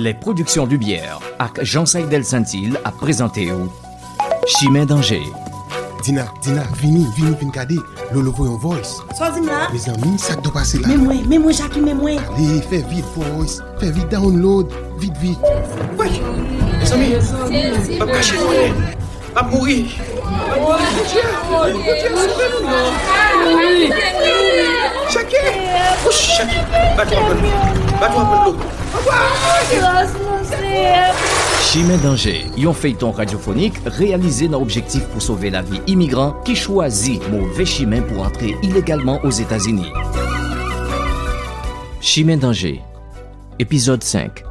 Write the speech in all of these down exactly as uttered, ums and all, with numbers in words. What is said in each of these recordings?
Les Productions Lumière ak Jean Saïdel Saintil ap prezante w Chimen Danje. Dina, Dina, vini, vini, vin gade. Lolo voye yon voice. Sa w di m la? Mezanmi, sa k dwe pase la? Men mwen, men mwen, Jackie, men mwen. Ale, fè vit, voice. Fè vit, download. Vit, vit. Woy! Mezanmi, m ap kache mwen. M ap mouri. Bondye, Bondye, sove nou non. Jackie! Wouch, Jackie! Bato ap pran dlo. Chimen Danje, yon feyton radyofonik reyalize nan objektif pou sove lavi imigran ki chwazi move chimen pou antre ilegalman Ozetazini. Chimen Danje, epizòd senk.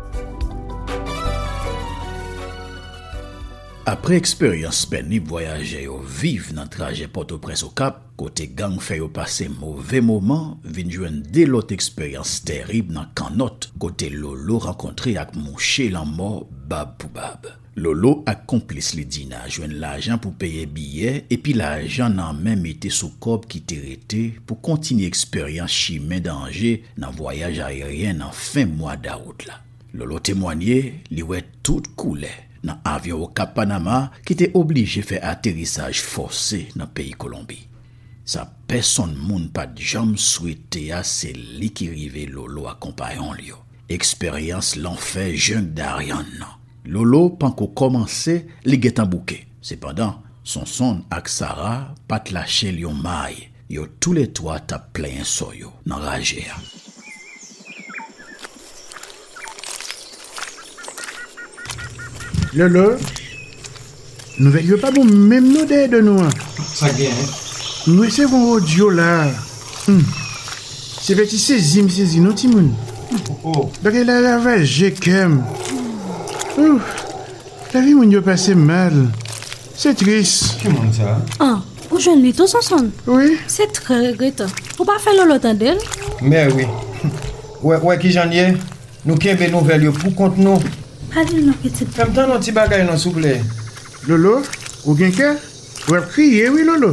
Apre eksperyans pènib vwayajè yo viv nan trajè Pòtoprens Okap, kote gang fè yo pase move moman, vin jwenn de lòt eksperyans tèrib nan Kannòt, kote Lolo rankontre ak mouche lanmò bab pou bab. Lolo ak konplis li Dina jwenn lajan pou peye biyè epi lajan nan men mete sou kòb ki te rete pou kontinye eksperyans chimen danje nan vwayaj ayeryen nan fen mwa dawout la. Lolo temwanye li wè tout koulè nan avyon Okap Panama ki te oblije fè aterisaj fòse nan peyi Kolonbi. Sa pèsonn moun pa t janm swete a, se li ki rive Lolo ak konpayon l yo. Eksperyans lanfè Jeng Daryan nan. Lolo panko kòmanse, li gentan bouke. Sepandan, Sonsonn ak Sara pa t lache l yon may. Yo toulètwa t ap plenyen sò yo nan raje a. Lolo, nouvèl yo pa bon menm non dèyè do nou an. Sa k genyen? M resevwa yon odyo la. Hmm. Se pa ti sezi m sezi non, timoun. Oh, oh. Bagay la ravaje kè m. Ouf. Lavi moun yo pase mal. Se tris. Ki moun sa? Ah, ou jwenn li tou, Sonsonn? Wi. Se trè regretan. Ou pa fè Lolo tande l? Mè wi. Wè, wè kijan l ye? Nou kenbe nouvèl yo pou kont nou. Pale l non, pitit. Fè m tande yon ti bagay non, souple. Lolo, ou gen kè? W ap kriye wi, Lolo.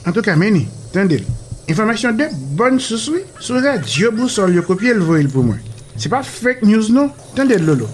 Antouka, men ni, tande l. Enfòmasyon de bòn sous wi, sou radyo Bousòl yo kopye l voye l pou mwen. Se pa fake news non, tande l, Lolo.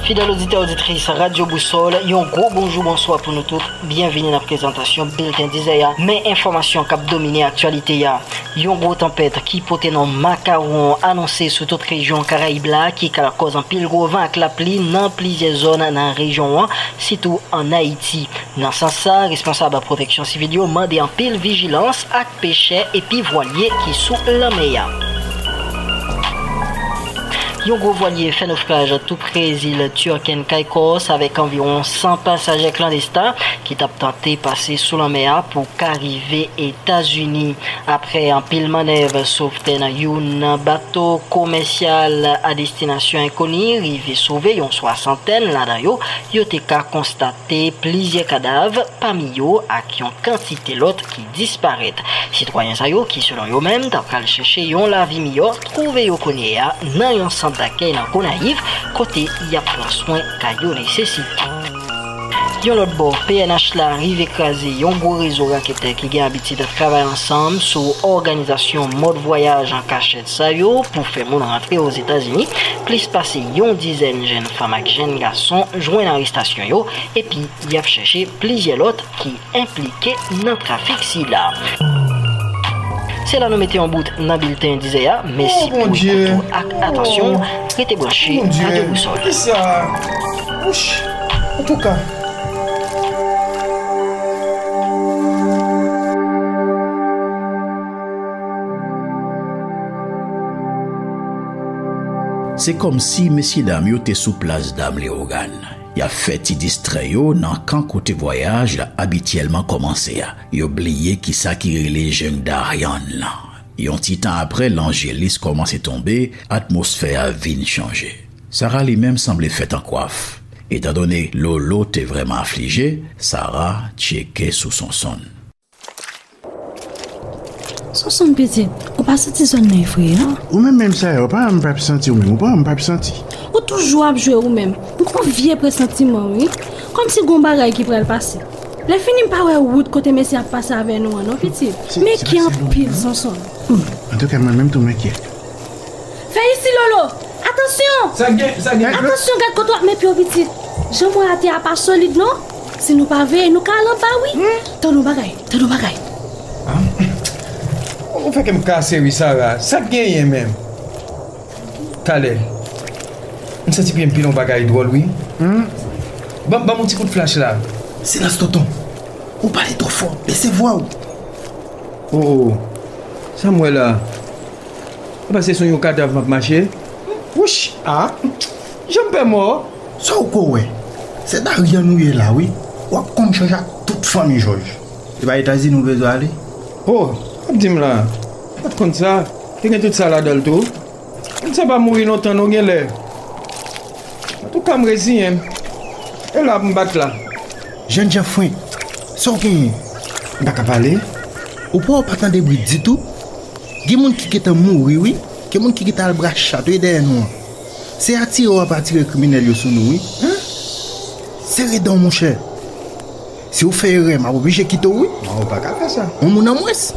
Fidèl oditè, oditris Radyo Bousòl, yon gwo bonjou, bonswa pou nou tout. Byenvini nan prezantasyon bilten dizè a. Men enfòmasyon k ap domine aktyalite a. Yon gwo tanpèt ki pote non Makawon anonse sou tout rejyon Karayib la, ki ka lakòz anpil gwo van ak lapli nan plizyè zòn nan rejyon an, sitou ann Ayiti. Nan sans sa, responsab pwoteksyon sivil yo mande anpil vijilans ak pechè epi vwalye ki sou lanmè a. Yon gwo vwalye fè nofraj tou pre zil Turk and Caicos avèk anviwon san pasaje klandestin ki t ap tante pase sou lanmè a pou ka rive Etazini. Apre anpil mannèv sovtè nan youn nan bato komèsyal a destinasyon enkoni rive sove yon swasantèn ladan yo, yo te ka konstate plizyè kadav pami yo ak yon kantite lòt ki disparèt. Sitwayen sa yo, ki selon yo menm t ap pral chèche yon lavi miyò, twouve yo kounye a nan yon sant dakèy nan Gonayiv, kote y ap pran swen ka yo nesesite. Yon lòt bò, P N H la rive kraze yon gwo rezo raketè ki gen abitid travay ansanm sou òganizasyon mòd vwayaj an kachèt sa yo pou fè moun rantre Ozetazini. Plis pase yon dizèn jèn fanm ak jèn gason jwenn arestasyon yo, epi y ap chèche plizyè lòt ki enplike nan trafik sila. Se la nou mete yon bout nan bilten dizè a. Mèsi pou ekout ou ak atansyon. Rete branche Radyo Bousòl. Kisa? Wouch! Antouka. Se kòmsi mesyedam yo te sou plas dam Leyogàn. Y ap fè ti distrè yo nan kan kote vwayaj la abityèlman kòmanse a. Yo bliye kisa ki rele Jeng Daryan lan. Yon ti tan apre, lanjelis kòmanse tonbe, atmosfè a vin chanje. Sara li menm sanble fèt an kwaf. Etandone Lolo te vrèman aflije, Sara tcheke sou Sonsonn. Sonsonn pitit, ou pa santi zòn nan efreyan? Ou menm menm sa, ou pa wè m p ap santi ou menm, ou pa wè m p ap santi. Ou toujou ap jwe ou menm. M gon vye presantiman wi. Kòmsi gon bagay ki pral pase. Lè fini m pa wè wout kote mesye ap pase avè nou an non pitit. Men ki anpil Sonson. Antouka mwen menm tou m enkyèt. Fè isi Lolo! Atansyon! Sa gen, sa gen. Atansyon, gad kote w ap met pye w pitit. Jan mwen atè a pa solid non. Si nou pa veye nou ka al anba wi. Tann yon bagay, tann yon bagay. Ou fè kè m kase wi Sara. Sa k genyen menm? Talè. M santi pye m pile yon bagay dwòl wi. Ban ban m yon ti kout flach la. Silans tonton. Ou pale twò fò. Bese vwa w. Oh, oh. Sa m wè la? Ou panse se yon kadav m ap mache? Wouch! Ah! Jan m pè mò! Sa w ko wè? Se Daryan ou ye la wi. W ap konn chanje ak tout fanmi Jòj. Se pa Etazini w bezwen ale? Oh! W ap di m la. M pa t konn sa. Te gen tout sa ladan l tou. Moun sa pa mouri lontan non genlè. Antouka m reziyen m. E la pou m bat la. Jènjan frenk, sa w genyen? M pa ka pale. Ou pa w pa tande bri ditou? Gen moun ki gentan mouri wi. Gen moun ki gentan al bra chat wi dèyè nou an. Se atire w ap atire kriminèl yo sou nou wi. Sere dan w monchè. Si w fè erè m ap oblije kite w wi. Non ou pa ka fè sa. Yon moun an mwens.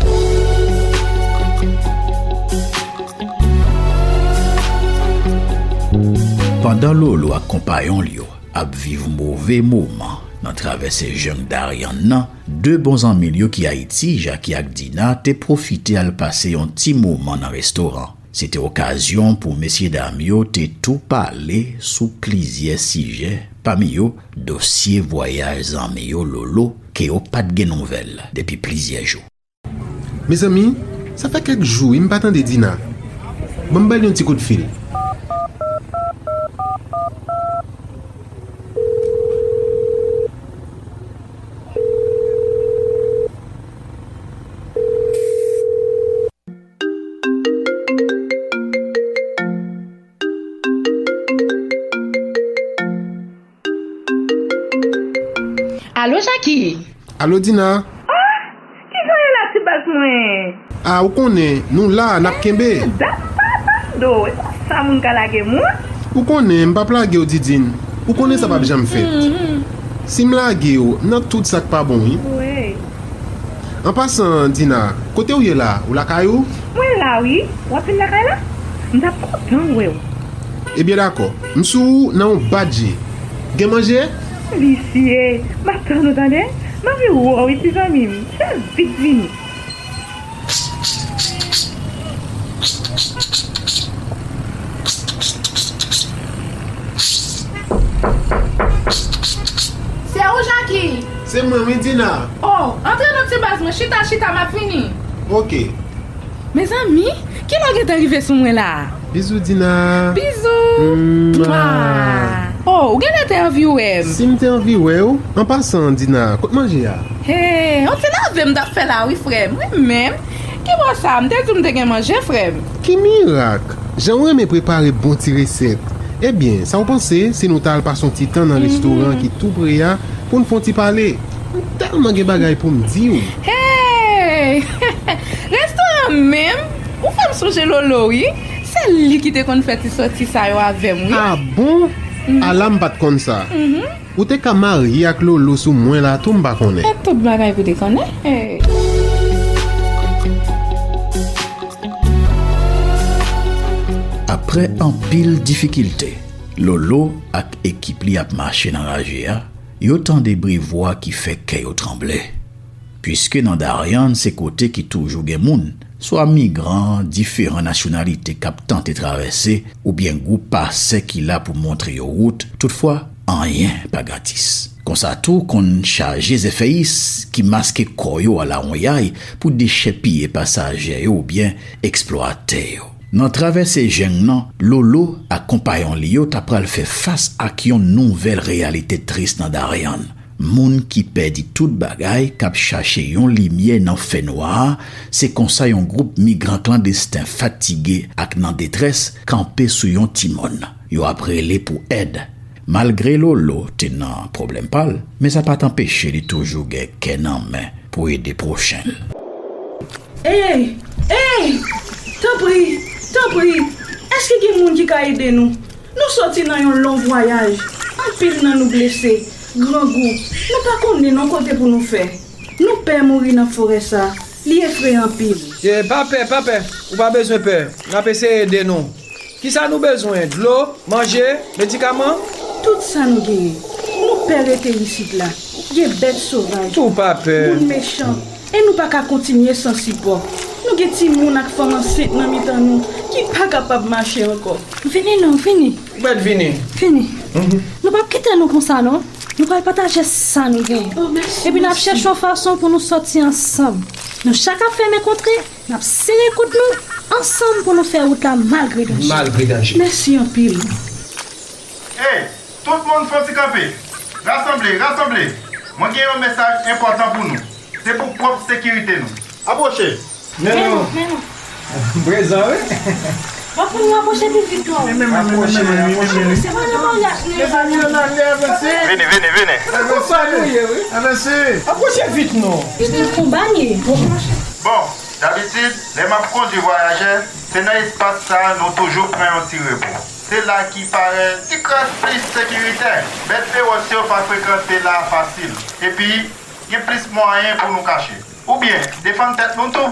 Pandan Lolo ak konpayon l yo ap viv move moman nan travèse jeng Daryann nan, de bon zanmi l yo ki Ayiti, Jaki ak Dina, te pwofite al pase yon ti moman nan restoran. Se te okazyon pou mesyedam yo te tou pale sou plizyè sijè, pami yo dosye vwayaj zanmi yo Lolo ke yo pa t gen nouvèl depi plizyè jou. Mezanmi, sa fè kèk jou wi m pa tande Dina. Ban m ba l yon ti kout fil. Alo Jaki. Alo Dina. Ah! Kijan w ye la ti baz mwen? Ah ou konnen, nou la, n ap kenbe. Dat m pa tande w. E konsa moun ka lage moun? Ou konnen, m p ap lage w Didine. Ou konnen sa p ap janm fèt. Si m lage w, nan tout sa k pa bon wi. An pasan, Dina, kote w ye la? Ou lakay ou? Mwen la wi. W ap vin lakay la? M t ap kontan wè w. Ebyen dakò. M sou ou nan yon bat je. Gen manje? Visye. M ap tann ou tande. M anvi wè w wi ti zanmi m. Fè vit vini. Se ou Jaki? Se mwen wi Dina. Oh, antre non ti baz mwen, chita chita m ap vini. Oke. Mezanmi, kilè w gentan rive sou mwen la? Bizou Dina. Bizou. Mwa. Oh, ou genlè te anvi wè m. Si m te anvi wè w. An pasan, Dina, kot manje a? Hey, on ti lave m t ap fè la wi frè m. Wi menm. Ki bò sa? M te di w m te gen manje frè m. Ki mirak! Jan w renmen prepare bon ti resèt. Ebyen, sa w panse si nou t al pase yon ti tan nan restoran ki tou pre a pou n fè yon ti pale? M tèlman gen bagay pou m di w. Hey! Restoran menm? Ou fè m sonje Lolo wi. Se li ki te konn fè ti sòti sa yo avè m wi. Ah bon? Ala m pa t konn sa. Ou te ka marye ak Lolo sou mwen la tou m pa konnen. E tout bagay pou te konnen. Hey. Apre anpil difikilte, Lolo ak ekip li ap mache nan raje a, yo tande bri vwa ki fè kè yo tranble. Piske nan Daryann se kote ki toujou gen moun, swa migran diferan nasyonalite k ap tante travèse, oubyen gwoup pasè ki la pou montre yo wout, toutfwa, anyen pa gratis. Konsa tou konn chaje zèfèyis ki maske kò yo alawonyay pou dechèpiye pasaje yo oubyen eksplwate yo. Nan travèse jeng nan, Lolo ak konpayon li yo ta pral fè fas ak yon nouvèl reyalite tris nan Daryann. Moun ki pèdi tout bagay k ap chache yon limyè nan fènwa a, se konsa yon gwoup migran klandesten fatige ak nan detrès kanpe sou yon ti mòn. Yo ap rele pou èd. Malgre Lolo te nan pwoblèm pa l, men sa pa t anpeche li toujou gen kè nan men pou ede pwochen l. Ey! Ey! Tanpri! Tanpri! Èske gen moun ki ka ede nou? Nou soti nan yon long vwayaj. Anpil nan nou blese. Grangou, nou pa konnen non kote pou nou fè. Nou pè mouri nan forè sa, li efreyan anpil. Ye, pa pè, pa pè, ou pa bezwen pè. N ap eseye ede nou. Kisa nou bezwen? Dlo, manje, medikaman? Tout sa nou genyen. Nou pè rete isit la. Gen bèt sovaj, Ou pa pè. Moun mechan, e nou pa ka kontinye san sipò. Nou gen timoun ak fanm ansent nan mitan nou ki pa kapab mache ankò. Vini non, vini. Ou mèt vini. Vini. Nou p ap kite nou konsa non. Nou pral pataje sa nou genyen. Oh, mèsi, Epi n ap mèsi. Chèche yon fason pou nou sòti ansanm. Nou chak ap fèmen kontre, n ap sere koud nou ansanm pou nou fè wout la malgre danje. Malgre danje. Mèsi anpil. Hey, tout moun fon ti kanpe. Rasanble, rasanble. Mwen gen yon mesaj enpòtan pou nou. Se pou pwòp sekirite nou. Apwoche. Men non. Men non. Prezan, wi. W ap pou nou apwoche pi vit non. Apwoche, apwoche. Se pa nan maryaj nou ye. Mezanmi, ann ale, avanse. Vini, vini, vini. Avanse. Avanse. Apwoche vit non. Se konba n ye. Bon, dabitid, lè m ap kondui vwayajè, se nan espas sa a nou toujou pran yon ti repo. Se la ki parèt ti kras plis sekiritè. Bèt fewòs yo pa frekante la fasil. Epi, gen plis mwayen pou nou kache. Oubyen, defann tèt nou tou.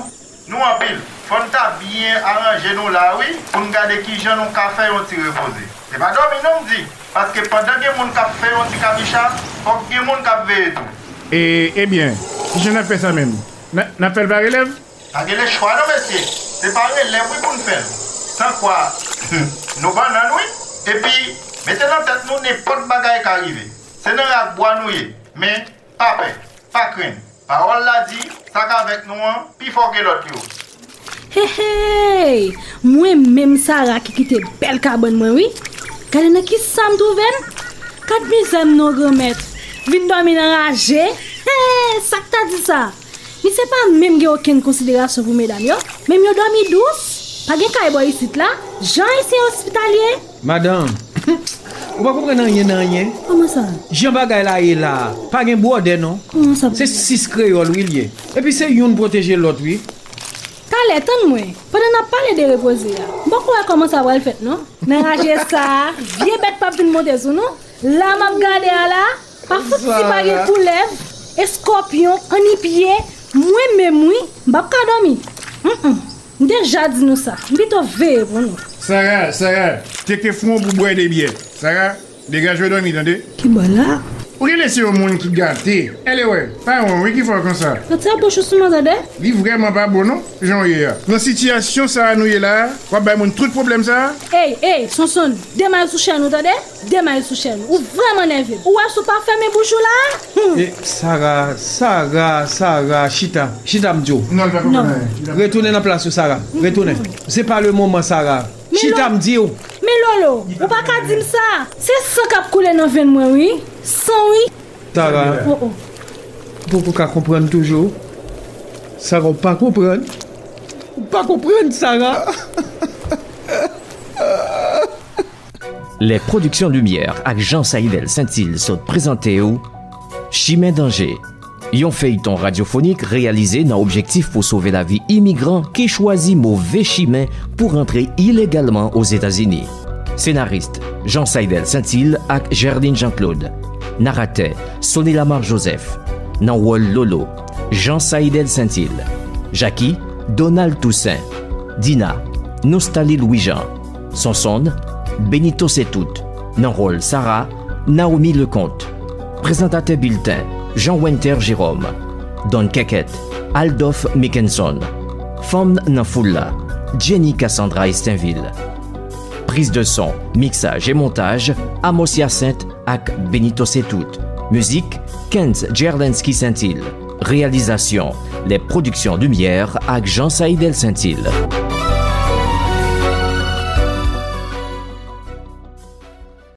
Nou anpil. Fò n ta byen aranje nou la, wi, pou n gade kijan nou ka fè yon ti repoze. Se pa dòmi non m di, paske pandan gen moun k ap fè yon ti kabicha, fòk gen moun k ap veye tou. E, ebyen, kijan n ap fè sa menm? N a, n ap fè l pa relèv? Pa gen lechwa non, mesye. Se pa relèv, wi, pou n fè l. San kwa, nou bannann, wi. Epi, mete nan tèt nou, nenpòt bagay ka rive. Se nan rak bwa nou ye. Men, pa pè, pa krenn. Pawòl la di, sa k avèk nou an, pi fò ke lòt yo. Hey, hey! Mwen menm Sara ki kite bèl kabann mwen, wi. Gade nan kisa m twouve m. Gad mizè m non, Granmèt. Vin dòmi nan raje. Hey, sa k ta di sa? Misye pa menm gen okenn konsiderasyon pou medam yo. Menm yo dòmi dous. Pa gen kay bò isit la. Jan ayisyen ospitalye. Madanm, ou pa konprann anyen nan anyen. Kòman sa? Jan bagay la ye la a, pa gen bwòdè non. Kòman sa? Se sis kreyòl wi l ye. Epi se youn pwoteje lòt wi. Talè, tann mwen. Pandan n ap pale de repoze a, m poko wè kòman sa pral fèt non. Nan raje sa a, vye bèt p ap vin monte sou nou. La m ap gade a la, pa fout si pa gen koulèv, eskòpyon, annipye, mwen menm wi, m p ap ka dòmi. Mm, mm. M deja di nou sa, m pito veye pou nou. Sara, Sara, tcheke fwon w pou bwè de byè. Sara, degaje w dòmi, tande? Ki bò la? Ou genlè se yon moun ki gate. Ele wè, pa wont wi ki fè w konsa. Retire bouch ou sou mwen, tande? Li vrèman pa bon non, jan w ye a. Nan sitiyasyon sa a nou ye la a, w ap bay moun tout pwoblèm sa a? Ey, ey, Sonsonn, demay sou chèn ou, tande? Demay sou chèn ou. Ou vrèman nève m. Ou wè si w pa fèmen bouch ou la a? Hmm. E, Sara, Sara, Sara, chita. Chita, m di w. Non, l pa konprann anyen. Retounen nan plas ou, Sara. Retounen. Se pa le moman, Sara. Chita, m di w. Men Lolo, ou pa ka di m sa. Se san k ap koule nan venn mwen, wi. San, wi. Sara, oh, oh. Ou poko ka konprann toujou? Sara, ou pa konprann? Ou pa konprann, Sara? Les Productions Lumière ak Jean Saïdel Saintil sot prezante w Chimen Danje, yon feyton radyofonik reyalize nan objektif pou sove lavi imigran ki chwazi move chimen pou rantre ilegalman Ozetazini. Senaris, Jean Saïdel Saintil ak Gerline Jean-Claude. Naratè, Sony Lamar Joseph. Nan wòl Lolo, Jean Saïdel Saintil. Jackie, Donald Toussaint. Dina, Nostali Louis Jean. Sonsonn, Benito Setout. Nan wòl Sara, Naomi Leconte. Prezantatè bilten, Jean Wenter Jérôme. Donn Kèkèt, Aldophe Mickenson. Fanm nan foul la, Jenny Cassandra Estenville. Priz de son, miksaj e montaj, Amos Hyacinthe ak Benito Setout. Mizik, Kenz Gerlensky Saintil. Reyalizasyon, Les Productions Lumière ak Jean Saïdel Saintil.